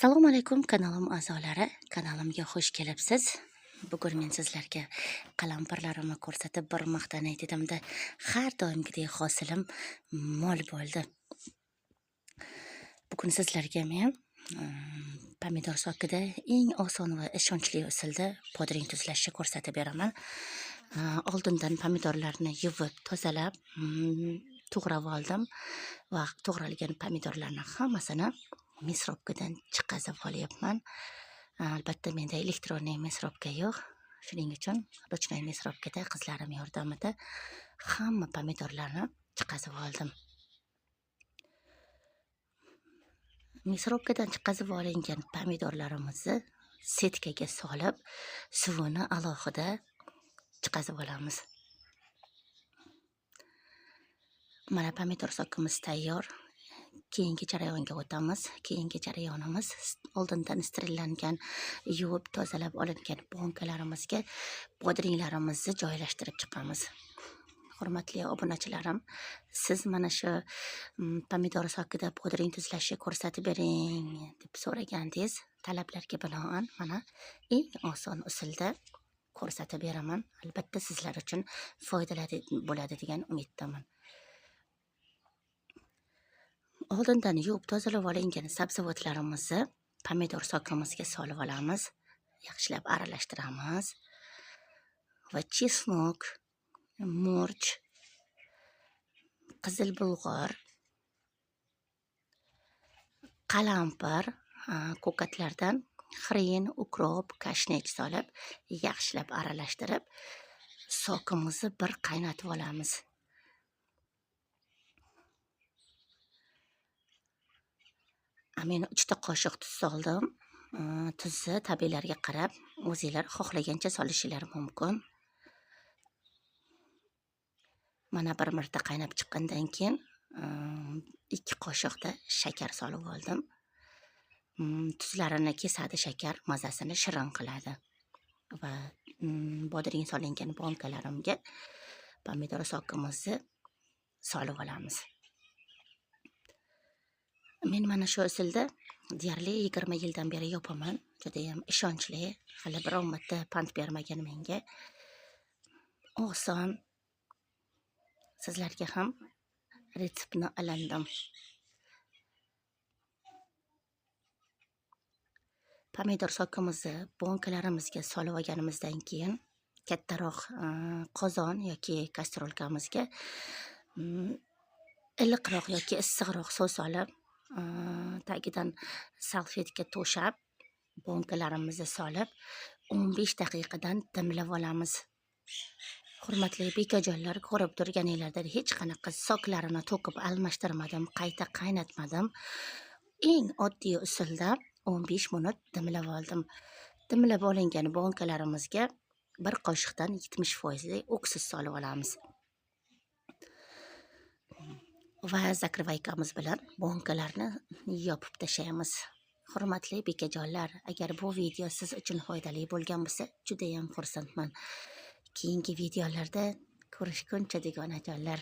Assalomu alaykum, kanalim a'zolari, kanalimga xush kelibsiz. Bugun men sizlarga qalampirlarimni ko'rsatib bir maqtanay dedimda, har doimgidek hosilim mo'l bo'ldi. Bugun sizlarga men pomidor sokida eng oson va ishonchli usulda bodring tuzlashni ko'rsatib beraman. Oldindan pomidorlarni yuvib, tozalab, to'g'rab oldim va to'g'ralgan pomidorlarni hammasini мясорубкадан chiqazib olyapman. Albatta menda электронный мясорубка yo'q. Shuning uchun ручной мясорубкада qizlarim yordamida hamma pomidorlarni chiqazib oldim. Мясорубкадан chiqazib olingan pomidorlarimizni setkaga solib, suvini alohida chiqazib olamiz. Mana pomidor sokimiz tayyor. Keyingi jarayonga o'tamiz. Keyingi jarayonimiz oldindan sterillangan, yuvib tozalab olingan bankalarimizga bodringlarimizni joylashtirib chiqamiz. Hurmatli obunachilarim, siz mana shu pomidor sokida bodring tuzlashni ko'rsatib bering deb so'ragandingiz. Talablarga binoan mana eng oson usulda ko'rsatib beraman. Albatta sizlar uchun foydali bo'ladi degan umiddaman. Oldindan yuvib tozalab olingan sabzavotlarimizni pomidor sokimizga solib olamiz. Yaxshilab aralashtiramiz. Va chesnok, murch, qizil bulg'or, qalampir, ko'katlardan xrin, ukrop, kashnich solib, yaxshilab aralashtirib, sokimizni bir qaynatib olamiz. Men 3 ta qoshiq tuz soldim. Tuzni tabiiylarga qarab o'zinglar xohlagancha solishinglar mumkin. Mana bir marta qaynab chiqqandan keyin 2 qoshiqda shakar solib oldim. Tuzlarini kesadi shakar, mazasini shirin qiladi. Va bodring solingan bankalarimga pomidor sokimizni solib olamiz. Men mana shu usulda deyarli 20 yildan beri yopaman. Judayam ishonchli, hali biror marta pand bermagan menga. Oson. Sizlarga ham retseptni alandim. Pomidor sokimizni bankalarimizga solib olganimizdan keyin kattaroq qozon yoki kastrolkamizga iliqroq yoki issiqroq suv solib, tagidan salfetka to'shab, bankalarimizni solib, 15 daqiqadan dimlab olamiz. Hurmatli bekajonlar, ko'rib turganinglardan hech qanaqa soklarini to'kib almashtirmadim, qayta qaynatmadim. Eng oddiy usulda 15 minut dimlab oldim. Dimlab olingan bankalarimizga bir qoshiqdan 70% уксус solib olamiz. Va zakrivaykamiz bilan bankalarni yopib tashlaymiz. Hurmatli bekajonlar, agar bu video siz uchun foydali bo'lgan bo'lsa, juda ham xursandman. Keyingi videolarda ko'rishguncha dugonajonlar.